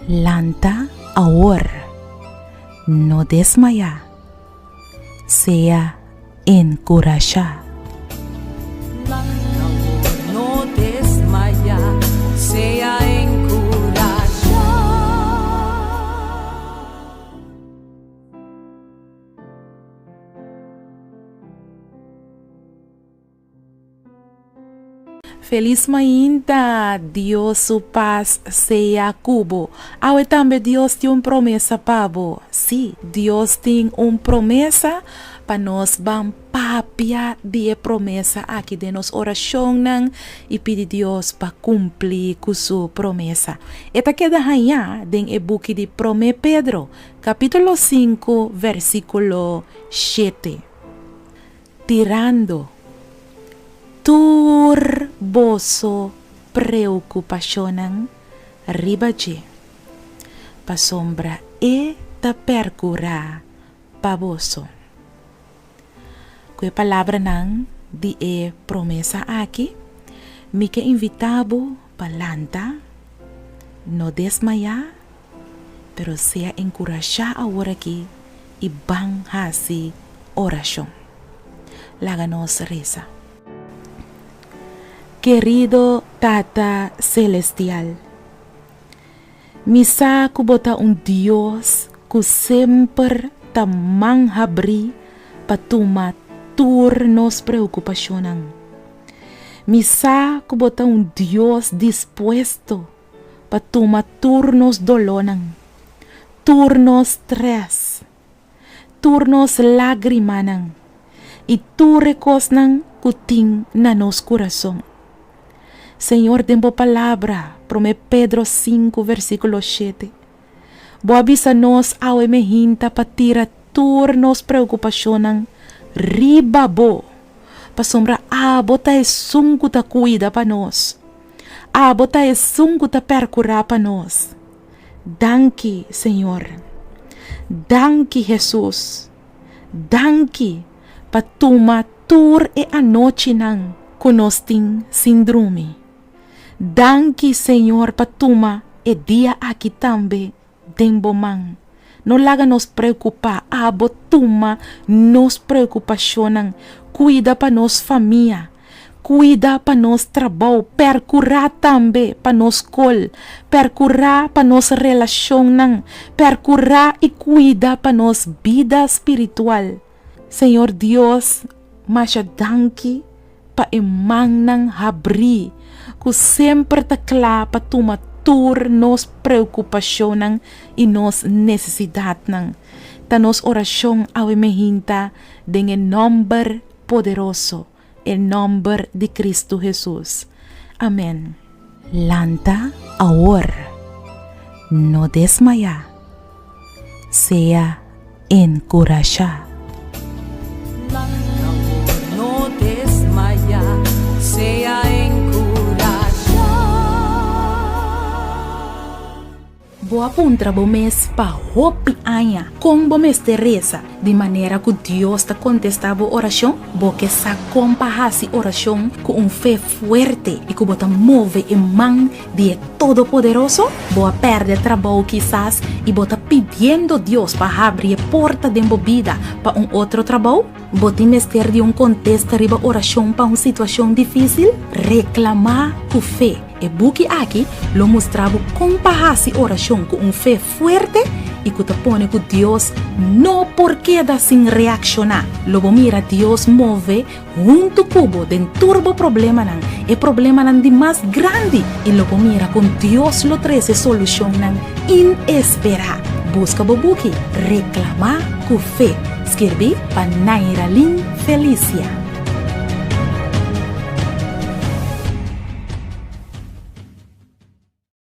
Lanta awor, no desmayá, sea enkurashá. Lanta awor, no desmayá, sea enkurashá. Felis mainta, Dios su pas sea ku bo. Awe tambe Dios tin un promesa pa bo. Sí, Dios tin un promesa pa nos ban papia di e promesa aki den nos orashonnan i pidi Dios pa kumpli ku su promesa. E ta keda hañá den e buki di Promé Pedro, kapítulo sinku, versíkulo shete. Tirando tur boso preokupashonnan riba dje, pasobra e ta perkurá pa boso. Ku e palabranan di e promesa aki, mi ke invitá bo pa lanta, no desmayá, pero sea enkurashá aworakí i ban hasi orashon. Laga nos resa. Kerido Tata Selestial, mi sa ku bo ta un Dios ku semper ta man habrí pa tuma tur nos preokupashonnan. Mi sa ku bo ta un Dios dispuesto pa tuma tur nos dolónan, tur nos strès, tur nos lágrimanan i tur e kosnan ku tin na nos kurason. Señor, den bo Palabra, Promé Pedro sinku versíkulo shete, bo a bisa nos awe mehinta pa tira tur nos preokupashonnan riba bo, pasobra abo ta esun ku ta kuida pa nos. Abo ta esun ku ta perkurá pa nos. Danki, Señor. Danki, Hesus. Danki pa tuma tur e anochinan ku nos tin sin drumi. Danki, Señor, pa tuma e dia aki tambe den bo man. No laga nos preokupá, abo tuma nos preokupashonnan, kuida pa nos famia, kuida pa nos trabou, perkurá tambe pa nos skol, perkurá pa nos relashonnan, perkurá i kuida pa nos bida spiritual. Señor Dios, masha danki pa e mannan habrí ku semper ta kla pa tuma tur nos preokupashonnan i nos nesesidatnan. Ta nos orashon awe mehinta den e nòmber poderoso, e nòmber di Kristu Hesus. Amèn. Lanta awor, no desmayá, sea enkurashá. Lanta awor, no desmayá, sea enkurashá. Bo a puntra bo mes pa hopi aña kon bo mester resa di manera ku Dios ta kontestá bo orashon? Bo ke sa kon pa hasi orashon ku un fe fuerte i ku bo ta move e man di e Todopoderoso? Bo a pèrdè trabou kisas i bo ta pidiendo Dios pa habri e porta den bo bida pa un otro trabou? Bo tin mester di un kontesta riba orashon pa un situashon difísil? Reklamá ku fe! E buki aki lo mustra bo kon pa hasi orashon ku un fe fuerte i ku ta pone ku Dios no por keda sin reakshoná. Lo bo mira Dios move huntu ku bo den tur bo problemanan, e problemanan di mas grandi, i lo bo mira kon Dios lo trese solushonnan inesperá. Buska bo buki Reklamá ku Fe, skirbí pa Nairalyn Felicia.